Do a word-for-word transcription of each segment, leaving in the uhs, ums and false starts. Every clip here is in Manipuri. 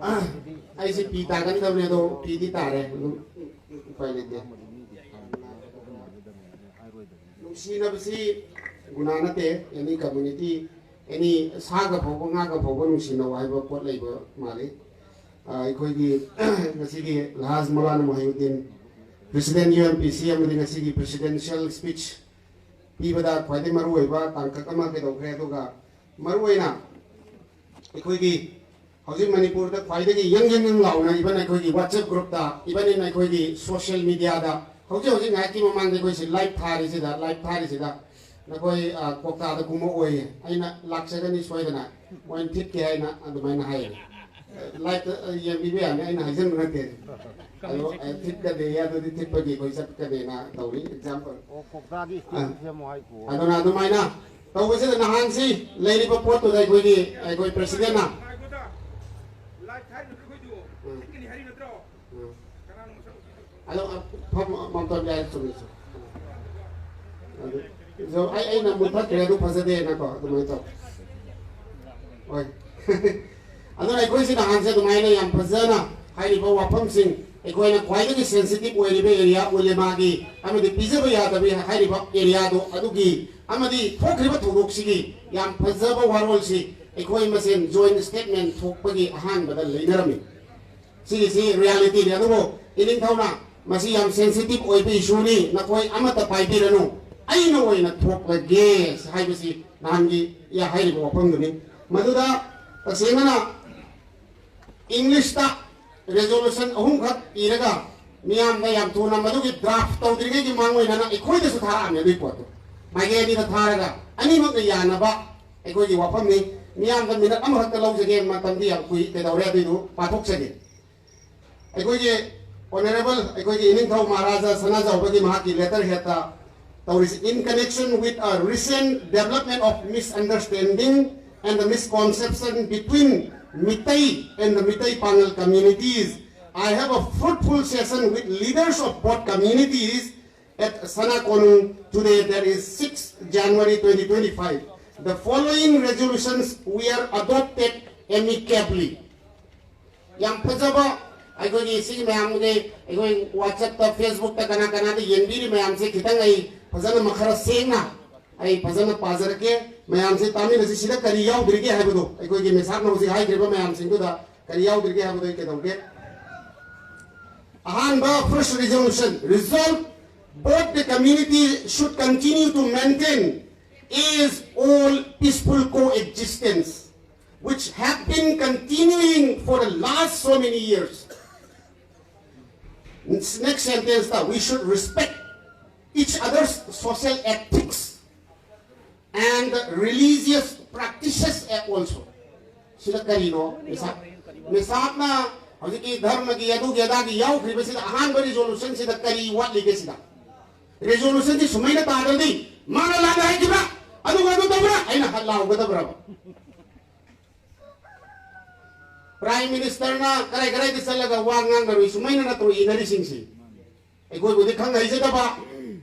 ꯑꯩꯁꯦ ꯄꯤ ꯇꯥꯒꯟꯗꯕꯅꯦ, ꯑꯗꯣ ꯄꯤꯗꯤ ꯇꯥꯔꯦ, ꯑꯗꯨꯝ ꯎꯄꯥꯏ ꯂꯩꯇꯦ꯫ ꯅꯨꯡꯁꯤꯅꯕꯁꯤ ꯒꯨꯅꯥ ꯅꯠꯇꯦ꯫ ꯑꯦꯅꯤ ꯀꯝꯃ꯭ꯌꯨꯅꯤꯇꯤ, ꯑꯦꯅꯤ ꯁꯥꯒ ꯐꯥꯎꯕ, ꯉꯥꯒ ꯐꯥꯎꯕ ꯅꯨꯡꯁꯤꯅꯧ ꯍꯥꯏꯕ ꯄꯣꯠ ꯂꯩꯕ ꯃꯥꯜꯂꯤ꯫ ꯑ, ꯑꯩꯈꯣꯏꯒꯤ ꯉꯁꯤꯒꯤ ꯂꯍꯥꯖ ꯃꯧꯂꯥꯅ ꯃꯣꯍꯤꯎꯗꯤꯟ, ꯄ꯭ꯔꯦꯁꯤꯗꯦꯟ ꯌꯨ ꯑꯦꯝ ꯄꯤ ꯁꯤ ꯑꯃꯗꯤ ꯉꯁꯤꯒꯤ ꯄ꯭ꯔꯦꯁꯤꯗꯦꯟꯁꯤꯌꯦꯜ ꯁ꯭ꯄꯤꯆ ꯄꯤꯕꯗ ꯈ꯭ꯋꯥꯏꯗꯒꯤ ꯃꯔꯨꯑꯣꯏꯕ ꯇꯥꯡꯀꯛ ꯑꯃ ꯀꯩꯗꯧꯈ꯭ꯔꯦ, ꯑꯗꯨꯒ ꯃꯔꯨꯑꯣꯏꯅ ꯑꯩꯈꯣꯏꯒꯤ ꯍꯧꯖꯤꯛ ꯃꯅꯤꯄꯨꯔꯗ ꯈ꯭ꯋꯥꯏꯗꯒꯤ ꯌꯪ ꯌꯪ ꯌꯪ ꯂꯥꯎꯅ, ꯏꯚꯟ ꯑꯩꯈꯣꯏꯒꯤ WhatsApp ꯒ꯭ꯔꯨꯞꯇ, ꯏꯚꯟ ꯏꯟ ꯑꯩꯈꯣꯏꯒꯤ ꯁꯣꯁꯤꯌꯦꯜ ꯃꯤꯗꯤꯌꯥꯗ ꯍꯧꯖꯤꯛ ꯍꯧꯖꯤꯛ ꯉꯥꯏꯍꯥꯛꯀꯤ ꯃꯃꯥꯡꯗ ꯑꯩꯈꯣꯏꯁꯤ ꯂꯥꯏꯚ ꯊꯥꯔꯤꯁꯤꯗ, ꯂꯥꯏꯚ ꯊꯥꯔꯤꯁꯤꯗ ꯅꯈꯣꯏ, ꯑ, ꯀꯣꯛꯇꯥꯗ ꯀꯨꯝꯃꯛꯑꯣꯏꯌꯦ, ꯑꯩꯅ ꯂꯥꯛꯆꯒꯅꯤ ꯁꯣꯏꯗꯅ, ꯃꯣꯏꯅ ꯊꯤꯠꯀꯦ ꯍꯥꯏꯅ ꯑꯗꯨꯃꯥꯏꯅ ꯍꯥꯏꯌꯦ꯫ ꯂꯥꯏꯚꯇ, ꯑ, ꯌꯦꯡꯕꯤꯕ ꯌꯥꯅꯤ, ꯑꯩꯅ ꯍꯥꯏꯖꯟꯕ ꯅꯠꯇꯦ꯫ ꯑꯗꯣ, ꯑ, ꯊꯤꯠꯀꯗꯦ, ꯑꯗꯨꯗꯤ ꯊꯤꯠꯄꯒꯤ ꯑꯩꯈꯣꯏ ꯆꯠꯀꯅꯦꯅ ꯇꯧꯔꯤ, ꯑꯦꯛꯖꯥꯝꯄꯜ꯫ ꯑꯣ, ꯀꯣꯛꯇꯥꯒꯤ ꯑ, ꯁꯦꯝꯃꯨ ꯍꯥꯏꯀꯣ꯫ ꯑꯗꯨꯅ ꯑꯗꯨꯃꯥꯏꯅ ꯇꯧꯕꯁꯤꯗ ꯅꯍꯥꯟꯁꯤ ꯂꯩꯔꯤꯕ ꯄꯣꯠꯇꯨꯗ ꯑꯩꯈꯣꯏꯒꯤ, ꯑꯩꯈꯣꯏ ꯄ꯭ꯔꯦꯁꯤꯗꯦꯟꯅ, ꯎꯝ꯫ ꯎꯝ꯫ ꯑꯗꯣ, ꯑ, ꯐꯝ-, ꯃꯝꯇꯣꯟ ꯌꯥꯏ, ꯆꯨꯝꯃꯤ, ꯆꯨꯝꯃꯤ꯫ ꯑꯗꯨ, ꯑꯗꯣ ꯑꯩ, ꯑꯩꯅ ꯃꯨꯊꯠꯈ꯭ꯔꯦ, ꯑꯗꯨ ꯐꯖꯗꯦꯅꯀꯣ, ꯑꯗꯨꯃꯥꯏꯅ ꯇꯧ꯫ ꯍꯣꯏ꯫ ꯑꯗꯨꯅ ꯑꯩꯈꯣꯏꯁꯤ ꯅꯍꯥꯟꯁꯦ ꯑꯗꯨꯃꯥꯏꯅ ꯌꯥꯝ ꯐꯖꯅ ꯍꯥꯏꯔꯤꯕ ꯋꯥꯐꯝꯁꯤꯡ, ꯑꯩꯈꯣꯏꯅ ꯈ꯭ꯋꯥꯏꯗꯒꯤ ꯁꯦꯟꯁꯤꯇꯤꯚ ꯑꯣꯏꯔꯤꯕ ꯑꯦꯔꯤꯌꯥ, ꯎꯂꯦꯃꯥꯒꯤ ꯑꯃꯗꯤ ꯄꯤꯖꯕ ꯌꯥꯗꯕ ꯍꯥꯏꯔꯤꯕ ꯑꯦꯔꯤꯌꯥꯗꯣ ꯑꯗꯨꯒꯤ ꯑꯃꯗꯤ ꯊꯣꯛꯈ꯭ꯔꯤꯕ ꯊꯧꯗꯣꯛꯁꯤꯒꯤ ꯌꯥꯝ ꯐꯖꯕ ꯋꯥꯔꯣꯜꯁꯤ ꯑꯩꯈꯣꯏ ꯃꯁꯦꯟ ꯖꯣꯏꯟ ꯁ꯭ꯇꯦꯠꯃꯦꯟ ꯊꯣꯛꯄꯒꯤ ꯑꯍꯥꯟꯕꯗ ꯂꯩꯅꯔꯝꯃꯤ꯫ ꯁꯤꯒꯤꯁꯤ ꯔꯤꯌꯦꯂꯤꯇꯤꯅꯤ꯫ ꯑꯗꯨꯕꯨ ꯏꯅꯤꯡꯊꯧꯅ, "ꯃꯁꯤ ꯌꯥꯝ ꯁꯦꯟꯁꯤꯇꯤꯚ ꯑꯣꯏꯕ ꯏꯁꯨꯅꯤ, ꯅꯈꯣꯏ ꯑꯃꯠꯇ ꯄꯥꯏꯕꯤꯔꯅꯨ, ꯑꯩꯅ ꯑꯣꯏꯅ ꯊꯣꯛꯂꯒꯦ" ꯍꯥꯏꯕꯁꯤ ꯅꯍꯥꯟꯒꯤ ꯌꯥ-, ꯍꯥꯏꯔꯤꯕ ꯋꯥꯐꯝꯗꯨꯅꯤ꯫ ꯃꯗꯨꯗ ꯇꯁꯦꯡꯅ ꯏꯪꯂꯤꯁꯇ ꯔꯦꯖꯣꯂꯨꯁꯟ ꯑꯍꯨꯝꯈꯛ ꯏꯔꯒ ꯃꯤꯌꯥꯝꯗ ꯌꯥꯝ ꯊꯨꯅ ꯃꯗꯨꯒꯤ ꯗ꯭ꯔꯥꯐ ꯇꯧꯗ꯭ꯔꯤꯉꯩꯒꯤ ꯃꯥꯡ ꯑꯣꯏꯅꯅ ꯑꯩꯈꯣꯏꯗꯁꯨ ꯊꯥꯔꯛꯑꯝꯃꯦ ꯑꯗꯨꯒꯤ ꯄꯣꯠꯇꯣ꯫ ꯃꯥꯏꯀꯩ ꯑꯅꯤꯗ ꯊꯥꯔꯒ ꯑꯅꯤꯃꯛꯅ ꯌꯥꯅꯕ ꯑꯩꯈꯣꯏꯒꯤ ꯋꯥꯐꯝꯅꯤ꯫ ꯃꯤꯌꯥꯝꯗ ꯃꯤꯅꯠ ꯑꯃꯈꯛꯇ ꯂꯧꯖꯒꯦ, ꯃꯇꯝꯗꯤ ꯌꯥꯝ ꯀꯨꯏ, ꯀꯩꯗꯧꯔꯦ, ꯑꯗꯨꯏꯗꯨ ꯄꯥꯊꯣꯛꯆꯒꯦ꯫ ꯑꯩꯈꯣꯏꯒꯤ ꯑꯣꯅꯔꯦꯕꯜ ꯑꯩꯈꯣꯏꯒꯤ ꯏꯅꯤꯡꯊꯧ ꯃꯍꯥꯔꯥꯖꯥ ꯁꯅꯥꯖꯥꯎꯕꯒꯤ ꯃꯍꯥꯛꯀꯤ ꯂꯦꯇꯔ ꯍꯦꯠꯇ ꯇꯧꯔꯤꯁꯤ, "In connection with a recent development of misunderstanding and the misconception between Meitei and the Meitei Pangal communities, I have a fruitful session with leaders of both communities at Sana Konung today, that is sixth January twenty twenty-five. The following resolutions were adopted amicably." ꯌꯥꯝ ꯐꯖꯕ ꯑꯩꯈꯣꯏꯒꯤ ꯁꯤꯒꯤ ꯃꯌꯥꯝꯒꯤ ꯑꯩꯈꯣꯏ WhatsApp-ꯇ, Facebook-ꯇ ꯀꯅꯥ ꯀꯅꯥꯗ ꯌꯦꯡꯕꯤꯔꯤ ꯃꯌꯥꯝꯁꯦ ꯈꯤꯇꯪ ꯑꯩ ꯐꯖꯅ ꯃꯈꯔ ꯁꯦꯡꯅ ꯑꯩ ꯐꯖꯅ ꯄꯥꯖꯔꯛꯀꯦ꯫ ꯃꯌꯥꯝꯁꯦ ꯇꯥꯃꯤꯟꯅꯁꯤ꯫ ꯁꯤꯗ ꯀꯔꯤ ꯌꯥꯎꯗ꯭ꯔꯤꯒꯦ ꯍꯥꯏꯕꯗꯣ, ꯑꯩꯈꯣꯏꯒꯤ ꯃꯦꯁꯥꯞꯅ ꯍꯧꯖꯤꯛ ꯍꯥꯏꯈ꯭ꯔꯤꯕ ꯃꯌꯥꯝꯁꯤꯡꯗꯨꯗ ꯀꯔꯤ ꯌꯥꯎꯗ꯭ꯔꯤꯒꯦ ꯍꯥꯏꯕꯗꯣ ꯑꯩ ꯀꯩꯗꯧꯒꯦ? ꯑꯍꯥꯟꯕ, first resolution: resolve, both the community should continue to maintain age-old peaceful coexistence, which have been continuing for the last so many years. Next sentence, that we should respect each other's social ethics and religious practices also. ꯁꯤꯗ ꯀꯔꯤꯅꯣ? ꯃꯦꯁꯥꯞ, ꯃꯦꯁꯥꯞꯅ ꯍꯧꯖꯤꯛꯀꯤ ꯙꯔꯃꯒꯤ ꯑꯗꯨꯒꯤ ꯑꯗꯥꯒꯤ ꯌꯥꯎꯈ꯭ꯔꯤꯕꯁꯤꯗ ꯑꯍꯥꯟꯕ resolution-ꯁꯤꯗ ꯀꯔꯤ ꯋꯥꯠꯂꯤꯒꯦ? ꯁꯤꯗ resolution-ꯁꯤ ꯁꯨꯃꯥꯏꯅ ꯇꯥꯗ꯭ꯔꯗꯤ, ꯃꯥꯅ ꯂꯥꯟꯅ ꯍꯥꯏꯈꯤꯕ꯭ꯔꯥ, ꯑꯗꯨꯒ ꯑꯗꯨ ꯇꯧꯕ꯭ꯔꯥ ꯍꯥꯏꯅ ꯍꯜ ꯂꯥꯎꯒꯗꯕ꯭ꯔꯕ? Prime Minister-ꯅ ꯀꯔꯥꯏ ꯀꯔꯥꯏꯗ ꯆꯠꯂꯒ ꯋꯥ ꯉꯥꯡꯅꯔꯨꯏ? ꯁꯨꯃꯥꯏꯅ ꯅꯠꯇ꯭ꯔꯣ ꯏꯅꯔꯤꯁꯤꯡꯁꯤ? ꯑꯩꯈꯣꯏꯕꯨꯗꯤ ꯈꯪ ꯍꯩꯖꯗꯕ,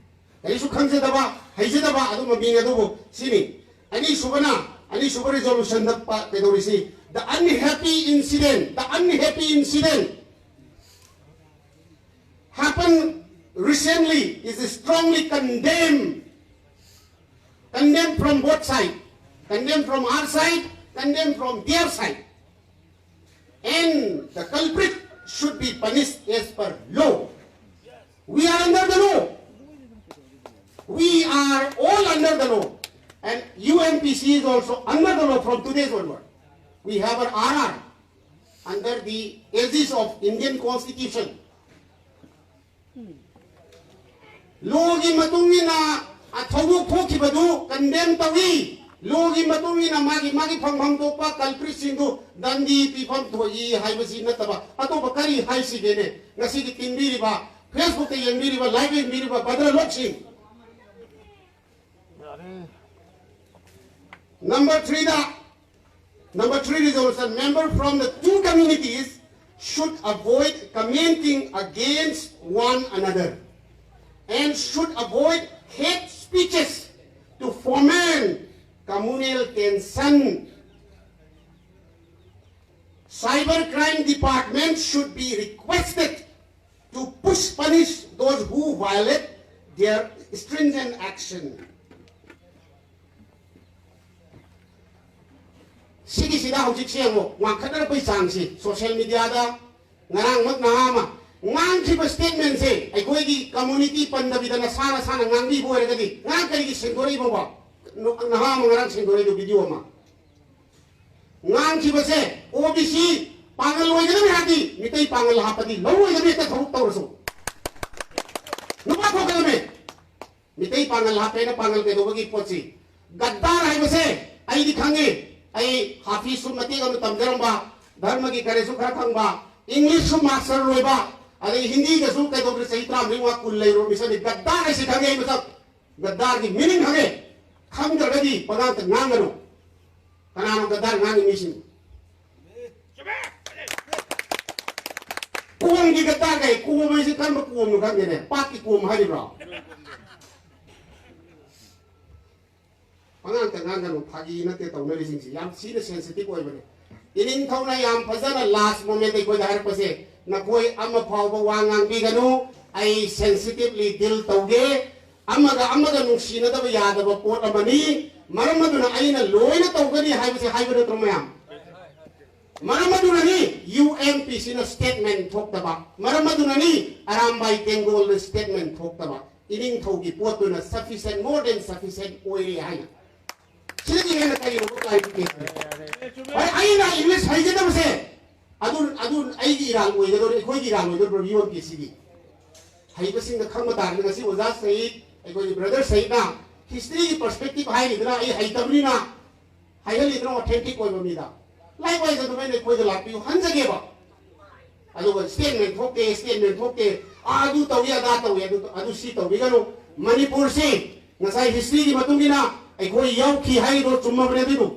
ꯀꯔꯤꯁꯨ ꯈꯪꯖꯗꯕ, ꯍꯩꯖꯗꯕ ꯑꯗꯨꯝꯕ ꯃꯤꯡ ꯑꯗꯨꯕꯨ ꯁꯤꯅꯤ꯫ ꯑꯅꯤꯁꯨꯕꯅ, ꯑꯅꯤꯁꯨꯕ resolution-ꯗ ꯄ-, ꯀꯩꯗꯧꯔꯤꯁꯤ? The unhappy incident, the unhappy incident happened recently is strongly condemned. Condemned from both sides. Condemned from our side, condemned from their side. And the culprit should be punished as per law. We are under the law. We are all under the law. And U M P C is also under the law from today's onward. We have an R R under the aegis of Indian Constitution. Law-ꯒꯤ ꯃꯇꯨꯡ ꯏꯟꯅ, ꯑ, ꯊꯧꯗꯣꯛ ꯊꯣꯛꯈꯤꯕꯗꯨ condemn ꯇꯧꯏ꯫ Law-ꯒꯤ ꯃꯇꯨꯡ ꯏꯟꯅ ꯃꯥꯒꯤ, ꯃꯥꯒꯤ ꯐꯪꯐꯝ ꯊꯣꯛꯄ culprit-ꯁꯤꯡꯗꯨ ꯗꯟꯗꯤ ꯄꯤꯐꯝ ꯊꯣꯛꯏ ꯍꯥꯏꯕꯁꯤ ꯅꯠꯇꯕ ꯑꯇꯣꯞꯄ ꯀꯔꯤ ꯍꯥꯏꯁꯤꯒꯦꯅꯦ? ꯉꯁꯤꯒꯤ ꯇꯤꯟꯕꯤꯔꯤꯕ, Facebook-ꯇ ꯌꯦꯡꯕꯤꯔꯤꯕ, live ꯌꯦꯡꯕꯤꯔꯤꯕ ꯕꯗ꯭ꯔ ꯂꯣꯛꯁꯤꯡ꯫ Number three-ꯗ, number three resolution, member from the two communities should avoid commenting against one another and should avoid hate speeches to foment communal tension. Cyber crime department should be requested to push punish those who violate their stringent action. ꯁꯤꯒꯤꯁꯤꯗ ꯍꯧꯖꯤꯛꯁꯦ ꯑꯃꯨꯛ ꯋꯥꯡꯈꯠꯅꯔꯛꯄꯒꯤ ꯆꯥꯡꯁꯤ ꯁꯣꯁꯤꯌꯦꯜ ꯃꯤꯗꯤꯌꯥꯗ ꯉꯔꯥꯡꯃꯛ ꯅꯍꯥ ꯑꯃ ꯉꯥꯡꯈꯤꯕ ꯁ꯭ꯇꯦꯠꯃꯦꯟꯁꯦ ꯑꯩꯈꯣꯏꯒꯤ ꯀꯝꯃꯨꯅꯤꯇꯤ ꯄꯟꯗꯕꯤꯗ ꯅꯁꯥ ꯅꯁꯥꯅ ꯉꯥꯡꯕꯤꯕ ꯑꯣꯏꯔꯒꯗꯤ ꯉꯔꯥꯡ ꯀꯔꯤꯒꯤ ꯁꯦꯡꯗꯣꯔꯛꯏꯕꯣꯕ? ꯅꯍꯥ ꯑꯃ ꯉꯔꯥꯡ ꯁꯦꯡꯗꯣꯔꯛꯏꯗꯣ ꯚꯤꯗꯤꯑꯣ ꯑꯃ ꯉꯥꯡꯈꯤꯕꯁꯦ ꯑꯣ ꯕꯤ ꯁꯤ ꯄꯥꯡꯒꯜ ꯑꯣꯏꯒꯗꯕꯅꯤ ꯍꯥꯏꯔꯗꯤ ꯃꯤꯇꯩ ꯄꯥꯡꯒꯜ ꯍꯥꯞꯄꯗꯤ ꯂꯧꯔꯣꯏꯗꯕꯅꯤ ꯍꯦꯛꯇ ꯊꯕꯛ ꯇꯧꯔꯁꯨ ꯅꯨꯄꯥ ꯊꯣꯛꯀꯗꯕꯅꯤ꯫ ꯃꯤꯇꯩ ꯄꯥꯡꯒꯜ ꯍꯥꯞꯄꯦꯅ ꯄꯥꯡꯒꯜ ꯀꯩꯗꯧꯕꯒꯤ ꯄꯣꯠꯁꯤ ꯒꯗꯥꯔ ꯍꯥꯏꯕꯁꯦ ꯑꯩꯗꯤ ꯈꯪꯉꯤ꯫ ꯑꯩ ꯍꯥꯐꯤꯁꯁꯨ ꯃꯇꯦꯛ ꯑꯃ ꯇꯝꯖꯔꯝꯕ, ꯙꯔꯃꯒꯤ ꯀꯔꯤꯁꯨ ꯈꯔ ꯈꯪꯕ, ꯏꯪꯂꯤꯁꯁꯨ ꯃꯥꯁꯇꯔ ꯂꯣꯏꯕ, ꯑꯗꯩ ꯍꯤꯟꯗꯤꯒꯁꯨ ꯀꯩꯗꯧꯗ꯭ꯔꯦ ꯆꯍꯤ ꯇꯔꯥꯃꯔꯤ ꯃꯉꯥ ꯀꯨꯟ ꯂꯩꯔꯨꯔ ꯃꯤꯁꯛꯅꯤ꯫ ꯒꯗꯥꯔ ꯍꯥꯏꯁꯤ ꯈꯪꯉꯦ ꯑꯩ ꯃꯁꯛ꯫ ꯒꯗꯥꯔꯒꯤ ꯃꯤꯅꯤꯡ ꯈꯪꯉꯦ꯫ ꯈꯪꯗ꯭ꯔꯒꯗꯤ ꯄꯉꯥꯡꯇ ꯉꯥꯡꯒꯅꯨ꯫ ꯀꯅꯥꯅꯣ ꯒꯗꯥꯔ ꯉꯥꯡꯉꯤ ꯃꯤꯁꯤꯡ? ꯀꯣꯝꯒꯤ ꯒꯗꯥꯔ ꯀꯩ ꯀꯣꯝ ꯍꯥꯏꯁꯤ ꯀꯔꯝꯕ ꯀꯣꯝꯅꯣ ꯈꯪꯗꯦꯅꯦ꯫ ꯄꯥꯠꯀꯤ ꯀꯣꯝ ꯍꯥꯏꯔꯤꯕ꯭ꯔꯣ? ꯄꯉꯥꯡꯇ ꯉꯥꯡꯒꯅꯨ, ꯐꯥꯒꯤ ꯅꯠꯇꯦ ꯇꯧꯅꯔꯤꯁꯤꯡꯁꯤ꯫ ꯌꯥꯝ ꯊꯤꯅ ꯁꯦꯟꯁꯤꯇꯤꯚ ꯑꯣꯏꯕꯅꯦ꯫ ꯏꯅꯤꯡꯊꯧꯅ ꯌꯥꯝ ꯐꯖꯅ ꯂꯥꯁ ꯃꯣꯃꯦꯟꯗ ꯑꯩꯈꯣꯏꯗ ꯍꯥꯏꯔꯛꯄꯁꯦ, "ꯅꯈꯣꯏ ꯑꯃ ꯐꯥꯎꯕ ꯋꯥ ꯉꯥꯡꯕꯤꯒꯅꯨ, ꯑꯩ ꯁꯦꯟꯁꯤꯇꯤꯚꯂꯤ ꯗꯤꯜ ꯇꯧꯒꯦ꯫ ꯑꯃꯒ ꯑꯃꯒ ꯅꯨꯡꯁꯤꯅꯗꯕ ꯌꯥꯗꯕ ꯄꯣꯠ ꯑꯃꯅꯤ꯫ ꯃꯔꯝ ꯑꯗꯨꯅ ꯑꯩꯅ ꯂꯣꯏꯅ ꯇꯧꯒꯅꯤ" ꯍꯥꯏꯕꯁꯦ ꯍꯥꯏꯕ ꯅꯠꯇ꯭ꯔꯣ ꯃꯌꯥꯝ? ꯃꯔꯝ ꯑꯗꯨꯅꯅꯤ ꯌꯨ ꯑꯦꯝ ꯄꯤ ꯁꯤꯅ ꯁ꯭ꯇꯦꯠꯃꯦꯟ ꯊꯣꯛꯇꯕ, ꯃꯔꯝ ꯑꯗꯨꯅꯅꯤ ꯑꯔꯥꯝꯕꯥꯏ ꯇꯦꯡꯒꯣꯜꯅ ꯁ꯭ꯇꯦꯠꯃꯦꯟ ꯊꯣꯛꯇꯕ꯫ ꯏꯅꯤꯡꯊꯧꯒꯤ ꯄꯣꯠꯇꯨꯅ sufficient, more than sufficient ꯑꯣꯏꯔꯦ ꯍꯥꯏꯅ꯫ ꯁꯤꯗꯒꯤ ꯍꯦꯟꯅ ꯀꯔꯤꯅꯣ ꯀ꯭ꯂꯥꯔꯤꯐꯤꯀꯦꯁꯟ? ꯍꯣꯏ, ꯑꯩꯅ ꯏꯪꯂꯤꯁ ꯍꯩꯖꯗꯕꯁꯦ ꯑꯗꯨ, ꯑꯗꯨ ꯑꯩꯒꯤ ꯏꯔꯥꯜ ꯑꯣꯏꯒꯗꯧꯔꯤ, ꯑꯩꯈꯣꯏꯒꯤ ꯏꯔꯥꯜ ꯑꯣꯏꯒꯗꯧꯔꯤꯕ꯭ꯔꯣ? ꯌꯨ ꯑꯦꯝ ꯄꯤ ꯁꯤꯒꯤ ꯍꯩꯕꯁꯤꯡꯅ ꯈꯪꯕ ꯇꯥꯔꯗꯤ꯫ ꯉꯁꯤ ꯑꯣꯖꯥ ꯁꯍꯤꯗ, ꯑꯩꯈꯣꯏꯒꯤ ꯕ꯭ꯔꯗꯔ ꯁꯍꯤꯗꯅ ꯍꯤꯁꯇ꯭ꯔꯤꯒꯤ ꯄꯔꯁꯄꯦꯛꯇꯤꯚ ꯍꯥꯏꯔꯤꯗꯅ ꯑꯩ ꯍꯩꯇꯕꯅꯤꯅ ꯍꯥꯏꯍꯜꯂꯤꯗꯅ ꯑꯣꯊꯦꯟꯇꯤꯛ ꯑꯣꯏꯕ ꯃꯤꯗ꯫ ꯂꯥꯏꯛꯋꯥꯏꯁ ꯑꯗꯨꯃꯥꯏꯅ ꯑꯩꯈꯣꯏꯗ ꯂꯥꯛꯄꯤꯌꯨ ꯍꯟꯖꯒꯦꯕ꯫ ꯑꯗꯨꯒ ꯁ꯭ꯇꯦꯠꯃꯦꯟ ꯊꯣꯛꯇꯦ, ꯁ꯭ꯇꯦꯠꯃꯦꯟ ꯊꯣꯛꯇꯦ, ꯑꯥ, ꯑꯗꯨ ꯇꯧꯏ, ꯑꯗꯥ ꯇꯧꯏ, ꯑꯗꯨ, ꯑꯗꯨ ꯁꯤ ꯇꯧꯕꯤꯒꯅꯨ꯫ ꯃꯅꯤꯄꯨꯔꯁꯤ ꯉꯁꯥꯏ ꯍꯤꯁꯇ꯭ꯔꯤꯒꯤ ꯃꯇꯨꯡ ꯏꯟꯅ ꯑꯩꯈꯣꯏ ꯌꯥꯎꯈꯤ ꯍꯥꯏꯔꯤꯗꯣ ꯆꯨꯝꯃꯕꯅꯦ꯫ ꯑꯗꯨꯕꯨ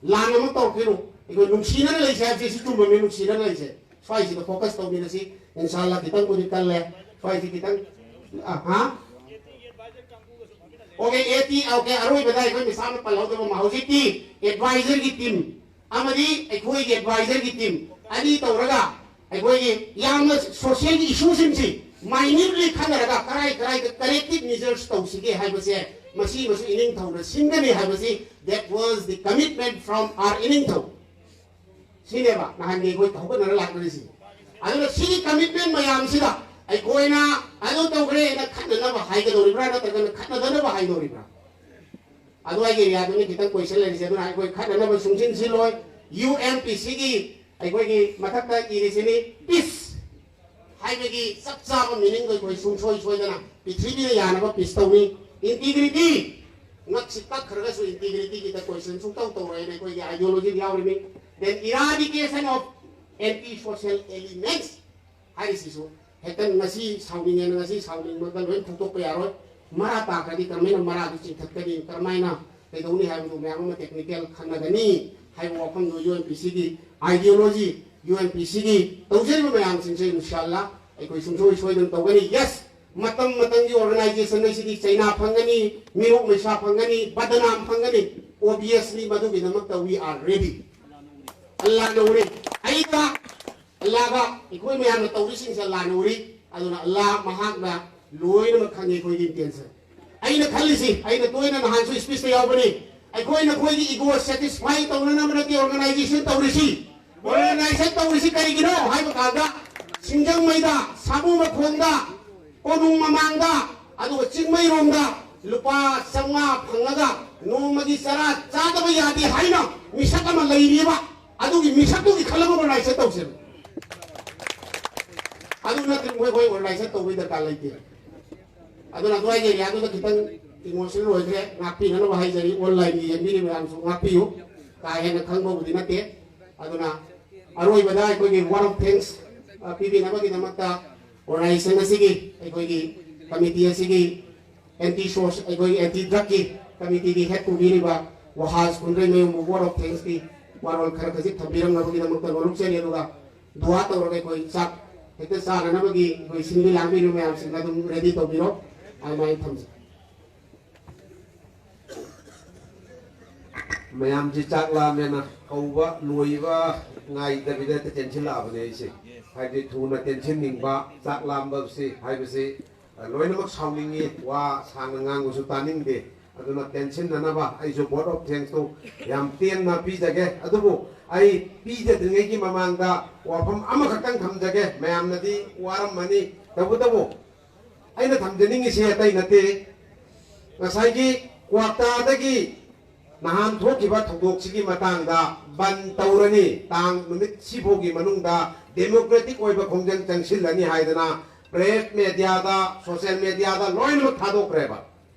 ꯂꯥꯟ ꯑꯃ ꯇꯧꯔꯛꯈꯤꯅꯨ꯫ ꯑꯩꯈꯣꯏ ꯅꯨꯡꯁꯤꯅꯅ ꯂꯩꯁꯦ ꯍꯥꯏꯕꯁꯦ ꯁꯤ ꯆꯨꯝꯃꯕꯅꯦ, ꯅꯨꯡꯁꯤꯅꯅ ꯂꯩꯁꯦ꯫ ꯁ꯭ꯋꯥꯏꯁꯤꯗ ꯐꯣꯀꯁ ꯇꯧꯃꯤꯟꯅꯁꯤ꯫ ꯏꯟꯁꯥꯜꯂꯥ ꯈꯤꯇꯪꯕꯨꯗꯤ ꯀꯜꯂꯦ, ꯁ꯭ꯋꯥꯏꯁꯤ ꯈꯤꯇꯪ, ꯑ, ꯍꯥ? ꯑꯣꯀꯦ, ꯑꯦ ꯇꯤ, ꯑꯣꯀꯦ, ꯑꯔꯣꯏꯕꯗ ꯑꯩꯈꯣꯏ ꯃꯤꯁꯥꯅ ꯄꯜꯍꯧꯗꯕ ꯑꯃ, ꯍꯧꯖꯤꯛꯇꯤ ꯑꯦꯗꯚꯥꯏꯖꯔꯒꯤ ꯇꯤꯝ ꯑꯃꯗꯤ ꯑꯩꯈꯣꯏꯒꯤ ꯑꯦꯗꯚꯥꯏꯖꯔꯒꯤ ꯇꯤꯝ ꯑꯅꯤ ꯇꯧꯔꯒ ꯑꯩꯈꯣꯏꯒꯤ ꯌꯥꯝꯅ ꯁꯣꯁꯤꯌꯦꯜꯒꯤ ꯏꯁꯨꯁꯤꯡꯁꯤ ꯃꯥꯏꯅ꯭ꯌꯨꯠꯂꯤ ꯈꯟꯅꯔꯒ ꯀꯔꯥꯏ ꯀꯔꯥꯏꯗ ꯀꯔꯦꯛꯇꯤꯞ ꯃꯤꯖꯔꯁ ꯇꯧꯁꯤꯒꯦ ꯍꯥꯏꯕꯁꯦ ꯃꯁꯤꯃꯁꯨ ꯏꯅꯤꯡꯊꯧꯅ ꯁꯤꯟꯒꯅꯤ ꯍꯥꯏꯕꯁꯤ, that was the commitment from our ꯏꯅꯤꯡꯊꯧ꯫ ꯁꯤꯅꯦꯕ ꯅꯍꯥꯟꯒꯤ ꯑꯩꯈꯣꯏ ꯍꯧꯒꯠꯅꯔ ꯂꯥꯛꯅꯔꯤꯁꯤ꯫ ꯑꯗꯨꯅ ꯁꯤꯒꯤ ꯀꯃꯤꯠꯃꯦꯟ ꯃꯌꯥꯝꯁꯤꯗ ꯑꯩꯈꯣꯏꯅ ꯑꯗꯨ ꯇꯧꯈ꯭ꯔꯦꯅ ꯈꯠꯅꯅꯕ ꯍꯥꯏꯒꯗꯧꯔꯤꯕ꯭ꯔꯥ, ꯅꯠꯇ꯭ꯔꯒꯅ ꯈꯠꯅꯗꯅꯕ ꯍꯥꯏꯗꯧꯔꯤꯕ꯭ꯔꯥ? ꯑꯗꯨꯋꯥꯏꯒꯤ ꯑꯦꯔꯤꯌꯥꯗꯨꯅ ꯈꯤꯇꯪ ꯀꯣꯏꯁꯟ ꯂꯩꯔꯤꯁꯦ꯫ ꯑꯗꯨꯅ ꯑꯩꯈꯣꯏ ꯈꯠꯅꯅꯕ ꯁꯨꯡꯁꯤꯟ ꯁꯤꯜꯂꯣꯏ꯫ ꯌꯨ ꯑꯦꯟ ꯄꯤ ꯁꯤꯒꯤ ꯑꯩꯈꯣꯏꯒꯤ ꯃꯊꯛꯇ ꯏꯔꯤꯁꯤꯅꯤ, ꯄꯤꯁ ꯍꯥꯏꯕꯒꯤ ꯆꯞ ꯆꯥꯕ ꯃꯤꯅꯤꯡꯗꯣ ꯑꯩꯈꯣꯏ ꯁꯨꯡꯁꯣꯏ ꯁꯣꯏꯗꯅ ꯄ꯭ꯔꯤꯊꯤꯕꯤꯗ ꯌꯥꯅꯕ ꯄꯤꯁ ꯇꯧꯅꯤ꯫ ꯏꯟꯇꯤꯒ꯭ꯔꯤꯇꯤ, ꯉꯛꯁꯤ ꯀꯛꯈ꯭ꯔꯒꯁꯨ ꯏꯟꯇꯤꯒ꯭ꯔꯤꯇꯤꯒꯤꯗ ꯀꯣꯏꯁꯟ ꯁꯨꯡꯇꯧ ꯇꯧꯔꯣꯏꯅ ꯑꯩꯈꯣꯏꯒꯤ ꯑꯥꯏꯗꯤꯌꯣꯂꯣꯖꯤꯗ ꯌꯥꯎꯔꯤꯅꯤ꯫ Then eradication of anti social elements ꯍꯥꯏꯔꯤꯁꯤꯁꯨ ꯍꯦꯛꯇ ꯉꯁꯤ ꯁꯥꯎꯅꯤꯡꯉꯦꯅ ꯉꯁꯤ ꯁꯥꯎꯅꯤꯡꯕꯗ ꯂꯣꯏ ꯐꯣꯡꯗꯣꯛꯄ ꯌꯥꯔꯣꯏ꯫ ꯃꯔꯥ ꯇꯥꯈ꯭ꯔꯗꯤ ꯀꯔꯝꯍꯥꯏꯅ ꯃꯔꯥꯗꯨ ꯆꯤꯡꯊꯠꯀꯅꯤ, ꯀꯔꯝꯍꯥꯏꯅ ꯀꯩꯗꯧꯅꯤ ꯍꯥꯏꯕꯗꯨ ꯃꯌꯥꯝ ꯑꯃ ꯇꯦꯛꯅꯤꯀꯦꯜ ꯈꯟꯅꯒꯅꯤ ꯍꯥꯏꯕ ꯋꯥꯐꯝꯗꯨ ꯌꯨ ꯑꯦꯟ ꯄꯤ ꯁꯤꯒꯤ ꯑꯥꯏꯗꯤꯌꯣꯂꯣꯖꯤ, ꯌꯨ ꯑꯦꯟ ꯄꯤ ꯁꯤꯒꯤ ꯇꯧꯖꯔꯤꯕ ꯃꯌꯥꯝꯁꯤꯡꯁꯦ ꯏꯟꯁꯥꯜꯂꯥ ꯑꯩꯈꯣꯏ ꯁꯨꯡꯁꯣꯏ ꯁꯣꯏꯗꯅ ꯇꯧꯒꯅꯤ꯫ ꯌꯦꯁ, ꯃꯇꯝ ꯃꯇꯝꯒꯤ ꯑꯣꯔꯒꯅꯥꯏꯖꯦꯁꯟ ꯑꯁꯤꯗꯤ ꯆꯩꯅꯥ ꯐꯪꯒꯅꯤ, ꯃꯤꯔꯣꯛ ꯃꯩꯁꯥ ꯐꯪꯒꯅꯤ, ꯕꯗꯅꯥꯝ ꯐꯪꯒꯅꯤ꯫ Obviously ꯃꯗꯨꯒꯤꯗꯃꯛꯇ we are ready꯫ ꯑꯜꯂꯥꯅ ꯎꯔꯦ꯫ ꯑꯩꯒ ꯑꯜꯂꯥꯒ ꯑꯩꯈꯣꯏ ꯃꯌꯥꯝꯅ ꯇꯧꯔꯤꯁꯤꯡꯁꯦ ꯑꯜꯂꯥꯅ ꯎꯔꯤ꯫ ꯑꯗꯨꯅ ꯑꯜꯂꯥ ꯃꯍꯥꯛꯅ ꯂꯣꯏꯅꯃꯛ ꯈꯪꯉꯤ ꯑꯩꯈꯣꯏꯒꯤ ꯏꯟꯇꯦꯟꯁꯟ꯫ ꯑꯩꯅ ꯈꯜꯂꯤꯁꯤ, ꯑꯩꯅ ꯇꯣꯏꯅ ꯅꯍꯥꯟꯁꯨ ꯁ꯭ꯄꯤꯆꯇ ꯌꯥꯎꯕꯅꯤ, ꯑꯩꯈꯣꯏ ꯅꯈꯣꯏꯒꯤ ꯏꯒꯣ ꯁꯦꯇꯤꯁꯐꯥꯏ ꯇꯧꯅꯅꯕ ꯅꯠꯇꯦ ꯑꯣꯔꯒꯅꯥꯏꯖꯦꯁꯟ ꯇꯧꯔꯤꯁꯤ꯫ ꯑꯣꯔꯒꯅꯥꯏꯖꯦꯁꯟ ꯇꯧꯔꯤꯁꯤ ꯀꯔꯤꯒꯤꯅꯣ ꯍꯥꯏꯕ ꯀꯥꯟꯗ ꯁꯤꯡꯖꯃꯩꯗ, ꯁꯥꯃꯨ ꯃꯈꯣꯡꯗ, ꯀꯣꯅꯨꯡ ꯃꯃꯥꯡꯗ, ꯑꯗꯨꯒ ꯆꯤꯡꯃꯩꯔꯣꯡꯗ ꯂꯨꯄꯥ ꯆꯥꯝꯃꯉꯥ ꯐꯪꯉꯒ ꯅꯣꯡꯃꯒꯤ ꯆꯔꯥ ꯆꯥꯗꯕ ꯌꯥꯗꯦ ꯍꯥꯏꯅ ꯃꯤꯁꯛ ꯑꯃ ꯂꯩꯔꯤꯕ꯫ ꯑꯗꯨꯒꯤ ꯃꯤꯁꯛꯇꯨꯒꯤ ꯈꯜꯂꯒ ꯑꯣꯔꯒꯅꯥꯏꯖꯦꯁꯟ ꯇꯧꯁꯦꯕ꯫ ꯑꯗꯨ ꯅꯠꯇ꯭ꯔꯗꯤ ꯃꯣꯏ ꯃꯣꯏ ꯑꯣꯔꯒꯅꯥꯏꯖꯦꯁꯟ ꯇꯧꯕꯒꯤ ꯗꯔꯀꯥꯔ ꯂꯩꯇꯦ꯫ ꯑꯗꯨꯅ ꯑꯗꯨꯋꯥꯏꯒꯤ ꯑꯦꯔꯤꯌꯥꯗꯨꯗ ꯈꯤꯇꯪ ꯏꯃꯣꯁꯅꯦꯜ ꯑꯣꯏꯈ꯭ꯔꯦ, ꯉꯥꯛꯄꯤꯅꯅꯕ ꯍꯥꯏꯖꯔꯤ꯫ ꯑꯣꯟꯂꯥꯏꯟꯒꯤ ꯌꯦꯡꯕꯤꯔꯤꯕ ꯃꯌꯥꯝꯁꯨ ꯉꯥꯛꯄꯤꯌꯨ꯫ ꯀꯥ ꯍꯦꯟꯅ ꯈꯪꯕꯕꯨꯗꯤ ꯅꯠꯇꯦ꯫ ꯑꯗꯨꯅ ꯑꯔꯣꯏꯕꯗ ꯑꯩꯈꯣꯏꯒꯤ word of thanks, ꯑ, ꯄꯤꯕꯤꯅꯕꯒꯤꯗꯃꯛꯇ ꯑꯣꯔꯒꯅꯥꯏꯖꯦꯁꯟ ꯑꯁꯤꯒꯤ, ꯑꯩꯈꯣꯏꯒꯤ ꯀꯃꯤꯇꯤ ꯑꯁꯤꯒꯤ ꯑꯦꯟꯇꯤ ꯁꯣꯁ, ꯑꯩꯈꯣꯏꯒꯤ ꯑꯦꯟꯇꯤ ꯗ꯭ꯔꯒꯀꯤ ꯀꯃꯤꯇꯤꯒꯤ ꯍꯦꯗ ꯄꯨꯕꯤꯔꯤꯕ ꯋꯥꯍꯥꯖ ꯀꯨꯟꯗ꯭ꯔꯩꯃꯌꯨꯝꯕꯨ word of thanksꯀꯤ ꯋꯥꯔꯣꯜ ꯈꯔ ꯈꯖꯤꯛ ꯊꯝꯕꯤꯔꯝꯅꯕꯒꯤꯗꯃꯛꯇ ꯅꯣꯂꯨꯛꯆꯔꯤ꯫ ꯑꯗꯨꯒ ꯗꯨꯋꯥ ꯇꯧꯔꯒ ꯑꯩꯈꯣꯏ ꯆꯥꯛ ꯍꯦꯛꯇ ꯆꯥꯅꯅꯕꯒꯤ ꯑꯩꯈꯣꯏ ꯁꯤꯟꯕꯤ ꯂꯥꯡꯕꯤꯔꯤꯕ ꯃꯌꯥꯝꯁꯤꯡ ꯑꯗꯨꯝ ꯔꯦꯗꯤ ꯇꯧꯕꯤꯔꯣ꯫ ꯑꯗꯨꯃꯥꯏꯅ ꯊꯝꯖꯩ꯫ ꯃꯌꯥꯝꯁꯤ ꯆꯥꯛ ꯂꯥꯝꯃꯦꯅ ꯀꯧꯕ ꯂꯣꯏꯕ ꯉꯥꯏꯗꯕꯤꯗ ꯍꯦꯛꯇ ꯆꯦꯟꯁꯤꯜꯂꯛꯑꯕꯅꯦ ꯑꯩꯁꯦ꯫ ꯍꯥꯏꯕꯗꯤ ꯊꯨꯅ ꯆꯦꯟꯁꯤꯟꯅꯤꯡꯕ, ꯆꯥꯛ ꯂꯥꯝꯕꯁꯤ ꯍꯥꯏꯕꯁꯤ, ꯑ, ꯂꯣꯏꯅꯃꯛ ꯁꯥꯎꯅꯤꯡꯉꯤ, ꯋꯥ ꯁꯥꯡꯅ ꯉꯥꯡꯕꯁꯨ ꯇꯥꯅꯤꯡꯗꯦ꯫ ꯑꯗꯨꯅ ꯇꯦꯟꯁꯤꯟꯅꯅꯕ ꯑꯩꯁꯨ vote of thanks ꯇꯨ ꯌꯥꯝ ꯇꯦꯟꯅ ꯄꯤꯖꯒꯦ꯫ ꯑꯗꯨꯕꯨ ꯑꯩ ꯄꯤꯖꯗ꯭ꯔꯤꯉꯩꯒꯤ ꯃꯃꯥꯡꯗ ꯋꯥꯐꯝ ꯑꯃꯈꯛꯇꯪ ꯊꯝꯖꯒꯦ꯫ ꯃꯌꯥꯝꯅꯗꯤ ꯋꯥꯔꯝꯃꯅꯤ, ꯇꯧꯕꯇꯕꯨ ꯑꯩꯅ ꯊꯝꯖꯅꯤꯡꯉꯤꯁꯤ ꯑꯇꯩ ꯅꯠꯇꯦ꯫ ꯉꯁꯥꯏꯒꯤ ꯀ꯭ꯋꯥꯛꯇꯥꯗꯒꯤ ꯅꯍꯥꯟ ꯊꯣꯛꯈꯤꯕ ꯊꯧꯗꯣꯛꯁꯤꯒꯤ ꯃꯇꯥꯡꯗ ꯕꯟ ꯇꯧꯔꯅꯤ, ꯇꯥꯡ ꯅꯨꯃꯤꯠ ꯁꯤꯐꯥꯎꯒꯤ ꯃꯅꯨꯡꯗ democratic ꯑꯣꯏꯕ ꯈꯣꯡꯖꯪ ꯆꯪꯁꯤꯜꯂꯅꯤ ꯍꯥꯏꯗꯅ press mediaꯗ, social mediaꯗ ꯂꯣꯏꯅꯃꯛ ꯊꯥꯗꯣꯛꯈ꯭ꯔꯦꯕ꯫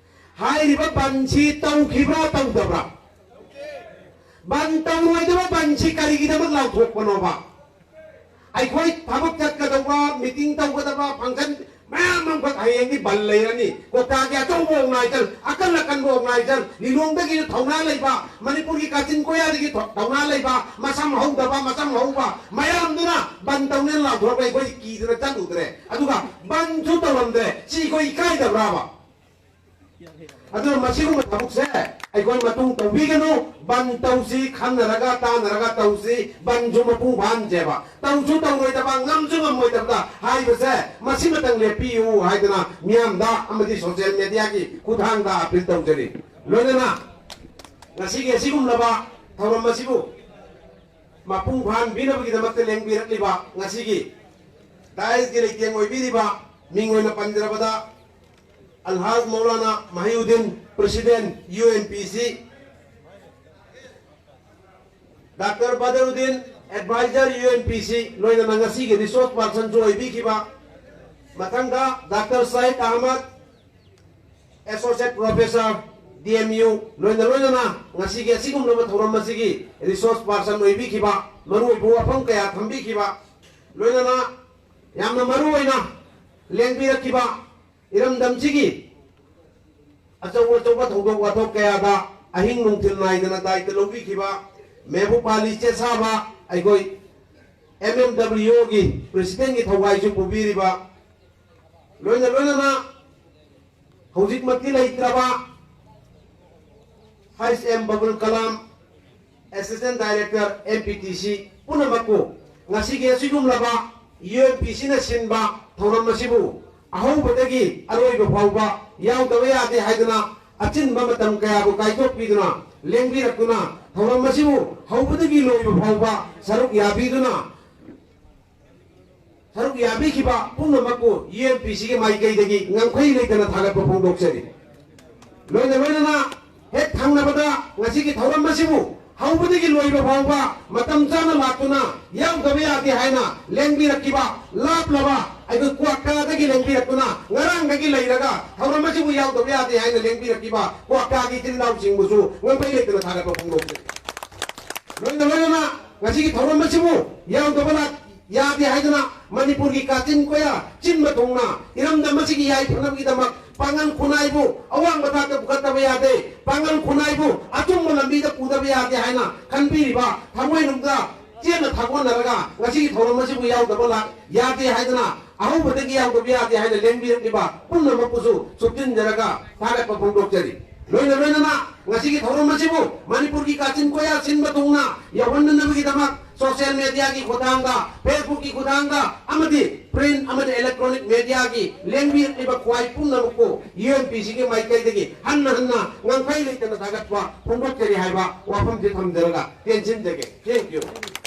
ꯍꯥꯏꯔꯤꯕ ꯕꯟꯁꯤ ꯇꯧꯈꯤꯕ꯭ꯔꯥ ꯇꯧꯗꯕ꯭ꯔꯥ? ꯕꯟ ꯇꯧꯔꯣꯏꯗꯕ ꯕꯟꯁꯤ ꯀꯔꯤꯒꯤꯗꯃꯛ ꯂꯥꯎꯊꯣꯛꯄꯅꯣꯕ? ꯑꯩꯈꯣꯏ ꯊꯕꯛ ꯆꯠꯀꯗꯧꯕ, meeting ꯇꯧꯒꯗꯕ, function ꯃꯌꯥꯝ ꯑꯃꯈꯛ ꯍꯌꯦꯡꯗꯤ ꯕꯟ ꯂꯩꯔꯅꯤ꯫ ꯀ꯭ꯋꯥꯛꯇꯥꯒꯤ ꯑꯆꯧꯕ organization, ꯑꯀꯟ ꯑꯀꯟꯕ organization, ꯂꯤꯂꯣꯡꯗꯒꯤꯁꯨ ꯊꯧꯅꯥ ꯂꯩꯕ, ꯃꯅꯤꯄꯨꯔꯒꯤ ꯀꯥꯆꯤꯟ ꯀꯣꯌꯥꯗꯒꯤ ꯊꯧ-, ꯊꯧꯅꯥ ꯂꯩꯕ, ꯃꯁꯝ ꯍꯧꯗꯕ, ꯃꯁꯝ ꯍꯧꯕ ꯃꯌꯥꯝꯗꯨꯅ ꯕꯟ ꯇꯧꯅꯦꯅ ꯂꯥꯎꯊꯣꯔꯛꯄ ꯑꯩꯈꯣꯏ ꯀꯤꯗꯅ ꯆꯠꯂꯨꯗ꯭ꯔꯦ꯫ ꯑꯗꯨꯒ ꯕꯟꯁꯨ ꯇꯧꯔꯝꯗ꯭ꯔꯦ꯫ ꯁꯤ ꯑꯩꯈꯣꯏ ꯏꯀꯥꯏꯗꯕ꯭ꯔꯥꯕ? ꯑꯗꯨꯅ ꯃꯁꯤꯒꯨꯝꯕ ꯊꯕꯛꯁꯦ ꯑꯩꯈꯣꯏ ꯃꯇꯨꯡ ꯇꯧꯕꯤꯒꯅꯨ꯫ ꯕꯟ ꯇꯧꯁꯤ, ꯈꯟꯅꯔꯒ ꯇꯥꯟꯅꯔꯒ ꯇꯧꯁꯤ꯫ ꯕꯟꯁꯨ ꯃꯄꯨꯡ ꯐꯥꯍꯟꯁꯦꯕ꯫ ꯇꯧꯁꯨ ꯇꯧꯔꯣꯏꯗꯕ, ꯉꯝꯁꯨ ꯉꯝꯃꯣꯏꯗꯕꯗ ꯍꯥꯏꯕꯁꯦ ꯃꯁꯤꯃꯇꯪ ꯂꯦꯞꯄꯤꯌꯨ ꯍꯥꯏꯗꯅ ꯃꯤꯌꯥꯝꯗ ꯑꯃꯗꯤ social mediaꯒꯤ ꯈꯨꯠꯊꯥꯡꯗ appeal ꯇꯧꯖꯔꯤ꯫ ꯂꯣꯏꯅꯅ ꯉꯁꯤꯒꯤ ꯑꯁꯤꯒꯨꯝꯂꯕ ꯊꯧꯔꯝ ꯑꯁꯤꯕꯨ ꯃꯄꯨꯡ ꯐꯥꯍꯟꯕꯤꯅꯕꯒꯤꯗꯃꯛꯇ ꯂꯦꯡꯕꯤꯔꯛꯂꯤꯕ ꯉꯁꯤꯒꯤ daisꯀꯤ ꯂꯩꯇꯦꯡ ꯑꯣꯏꯕꯤꯔꯤꯕ, ꯃꯤꯡ ꯑꯣꯏꯅ ꯄꯟꯖꯔꯕꯗ, Alhaj Maulana Mahiuddin, President, UNPC, doctor Badruddin, Advisor, UNPC, ꯂꯣꯏꯅꯅ ꯉꯁꯤꯒꯤ resource personꯁꯨ ꯑꯣꯏꯕꯤꯈꯤꯕ, ꯃꯊꯪꯗ doctor Sayed Ahmad, Associate Professor, DMU, ꯂꯣꯏꯅ ꯂꯣꯏꯅꯅ ꯉꯁꯤꯒꯤ ꯑꯁꯤꯒꯨꯝꯂꯕ ꯊꯧꯔꯝ ꯑꯁꯤꯒꯤ resource person ꯑꯣꯏꯕꯤꯈꯤꯕ, ꯃꯔꯨꯑꯣꯏꯕ ꯋꯥꯐꯝ ꯀꯌꯥ ꯊꯝꯕꯤꯈꯤꯕ, ꯂꯣꯏꯅꯅ ꯌꯥꯝꯅ ꯃꯔꯨꯑꯣꯏꯅ ꯂꯦꯡꯕꯤꯔꯛꯈꯤꯕ ꯏꯔꯝꯗꯝꯁꯤꯒꯤ ꯑꯆꯧ ꯑꯆꯧꯕ ꯊꯧꯗꯣꯛ ꯋꯥꯊꯣꯛ ꯀꯌꯥꯗ ꯑꯍꯤꯡ ꯅꯨꯡꯊꯤꯜ ꯅꯥꯏꯗꯅ ꯗꯥꯏꯇ ꯂꯧꯕꯤꯈꯤꯕ ꯃꯦꯍꯕꯨꯕ ꯑꯂꯤ ꯆꯦꯁꯥꯕ, ꯑꯩꯈꯣꯏ MMWOꯒꯤ Presidentꯀꯤ ꯊꯧꯒꯥꯏꯁꯨ ꯄꯨꯕꯤꯔꯤꯕ, ꯂꯣꯏꯅ ꯂꯣꯏꯅꯅ ꯍꯧꯖꯤꯛꯃꯛꯇꯤ ꯂꯩꯇ꯭ꯔꯕ H M Babul Kalam, assistant director, M P T C ꯄꯨꯝꯅꯃꯛꯄꯨ ꯉꯁꯤꯒꯤ ꯑꯁꯤꯒꯨꯝꯂꯕ ꯌꯨ ꯑꯦꯝ ꯄꯤ ꯁꯤꯅ ꯁꯤꯟꯕ ꯊꯧꯔꯝ ꯑꯁꯤꯕꯨ ꯑꯍꯧꯕꯗꯒꯤ ꯑꯔꯣꯏꯕ ꯐꯥꯎꯕ ꯌꯥꯎꯗꯕ ꯌꯥꯗꯦ ꯍꯥꯏꯗꯨꯅ ꯑꯆꯤꯟꯕ ꯃꯇꯝ ꯀꯌꯥꯕꯨ ꯀꯥꯏꯊꯣꯛꯄꯤꯗꯨꯅ ꯂꯦꯡꯕꯤꯔꯛꯇꯨꯅ ꯊꯧꯔꯝ ꯑꯁꯤꯕꯨ ꯍꯧꯕꯗꯒꯤ ꯂꯣꯏꯕ ꯐꯥꯎꯕ ꯁꯔꯨꯛ ꯌꯥꯕꯤꯗꯨꯅ ꯁꯔꯨꯛ ꯌꯥꯕꯤꯈꯤꯕ ꯄꯨꯝꯅꯃꯛꯄꯨ ꯌꯨ ꯑꯦꯝ ꯄꯤ ꯁꯤꯒꯤ ꯃꯥꯏꯀꯩꯗꯒꯤ ꯉꯝꯈꯩ ꯂꯩꯇꯅ ꯊꯥꯒꯠꯄ ꯐꯣꯡꯗꯣꯛꯆꯔꯤ꯫ ꯂꯣꯏꯅ ꯂꯣꯏꯅꯅ ꯍꯦꯛ ꯊꯪꯅꯕꯗ ꯉꯁꯤꯒꯤ ꯊꯧꯔꯝ ꯑꯁꯤꯕꯨ ꯍꯧꯕꯗꯒꯤ ꯂꯣꯏꯕ ꯐꯥꯎꯕ ꯃꯇꯝ ꯆꯥꯅ ꯂꯥꯛꯇꯨꯅ ꯌꯥꯎꯗꯕ ꯌꯥꯗꯦ ꯍꯥꯏꯅ ꯂꯦꯡꯕꯤꯔꯛꯈꯤꯕ ꯂꯥꯞꯂꯕ ꯑꯩꯈꯣꯏ ꯀ꯭ꯋꯥꯀꯥꯗꯒꯤ ꯂꯦꯡꯕꯤꯔꯛꯇꯨꯅ ꯉꯔꯥꯡꯗꯒꯤ ꯂꯩꯔꯒ ꯊꯧꯔꯝ ꯑꯁꯤꯕꯨ ꯌꯥꯎꯗꯕ ꯌꯥꯗꯦ ꯍꯥꯏꯅ ꯂꯦꯡꯕꯤꯔꯛꯈꯤꯕ ꯀ꯭ꯋꯥꯀꯥꯒꯤ ꯏꯆꯤꯜ ꯏꯅꯥꯎꯁꯤꯡꯕꯨꯁꯨ ꯉꯝꯈꯩ ꯂꯩꯇꯅ ꯊꯥꯒꯠꯄ ꯐꯣꯡꯗꯣꯛꯆꯔꯤ꯫ ꯂꯣꯏꯅ ꯂꯣꯏꯅꯅ ꯉꯁꯤꯒꯤ ꯊꯧꯔꯝ ꯑꯁꯤꯕꯨ ꯌꯥꯎꯗꯕ ꯂꯥꯛ-, ꯌꯥꯗꯦ ꯍꯥꯏꯗꯨꯅ ꯃꯅꯤꯄꯨꯔꯒꯤ ꯀꯥꯆꯤꯟ ꯀꯣꯌꯥ ꯆꯤꯟꯕ ꯊꯨꯡꯅ ꯏꯔꯝꯗꯝ ꯑꯁꯤꯒꯤ ꯌꯥꯏꯐꯅꯕꯒꯤꯗꯃꯛ ꯄꯥꯡꯒꯜ ꯈꯨꯟꯅꯥꯏꯕꯨ ꯑꯋꯥꯡꯕ ꯊꯥꯛꯇ ꯄꯨꯈꯠꯇꯕ ꯌꯥꯗꯦ, ꯄꯥꯡꯒꯜ ꯈꯨꯟꯅꯥꯏꯕꯨ ꯑꯆꯨꯝꯕ ꯂꯝꯕꯤꯗ ꯄꯨꯗꯕ ꯌꯥꯗꯦ ꯍꯥꯏꯅ ꯈꯟꯕꯤꯔꯤꯕ ꯊꯃꯣꯏꯅꯨꯡꯗ ꯆꯦꯠꯅ ꯊꯥꯒꯣꯟꯅꯔꯒ ꯉꯁꯤꯒꯤ ꯊꯧꯔꯝ ꯑꯁꯤꯕꯨ ꯌꯥꯎꯗꯕ ꯂꯥꯛ-, ꯌꯥꯗꯦ ꯍꯥꯏꯗꯅ ꯑꯍꯧꯕꯗꯒꯤ ꯌꯥꯎꯗꯕ ꯌꯥꯗꯦ ꯍꯥꯏꯅ ꯂꯦꯡꯕꯤꯔꯛꯂꯤꯕ ꯄꯨꯝꯅꯃꯛꯄꯨꯁꯨ ꯁꯨꯞꯆꯤꯟꯖꯔꯒ ꯊꯥꯒꯠꯄ ꯐꯣꯡꯗꯣꯛꯆꯔꯤ꯫ ꯂꯣꯏꯅ ꯂꯣꯏꯅꯅ ꯉꯁꯤꯒꯤ ꯊꯧꯔꯝ ꯑꯁꯤꯕꯨ ꯃꯅꯤꯄꯨꯔꯒꯤ ꯀꯥꯆꯤꯟ ꯀꯣꯌꯥ ꯁꯤꯟꯕ ꯊꯨꯡꯅ ꯌꯧꯍꯟꯅꯅꯕꯒꯤꯗꯃꯛ social media ꯒꯤ ꯈꯨꯠꯊꯥꯡꯗ, Facebook ꯀꯤ ꯈꯨꯠꯊꯥꯡꯗ ꯑꯃꯗꯤ print ꯑꯃꯗꯤ electronic media ꯒꯤ ꯂꯦꯡꯕꯤꯔꯛꯂꯤꯕ ꯈ꯭ꯋꯥꯏ ꯄꯨꯝꯅꯃꯛꯄꯨ ꯌꯨ ꯑꯦꯝ ꯄꯤ ꯁꯤꯒꯤ ꯃꯥꯏꯀꯩꯗꯒꯤ ꯍꯟꯅ ꯍꯟꯅ ꯉꯝꯈꯩ ꯂꯩꯇꯅ ꯊꯥꯒꯠꯄ ꯐꯣꯡꯗꯣꯛꯆꯔꯤ ꯍꯥꯏꯕ ꯋꯥꯐꯝꯁꯤ ꯊꯝꯖꯔꯒ ꯇꯦꯟꯁꯤꯟꯖꯒꯦ꯫ Thank you꯫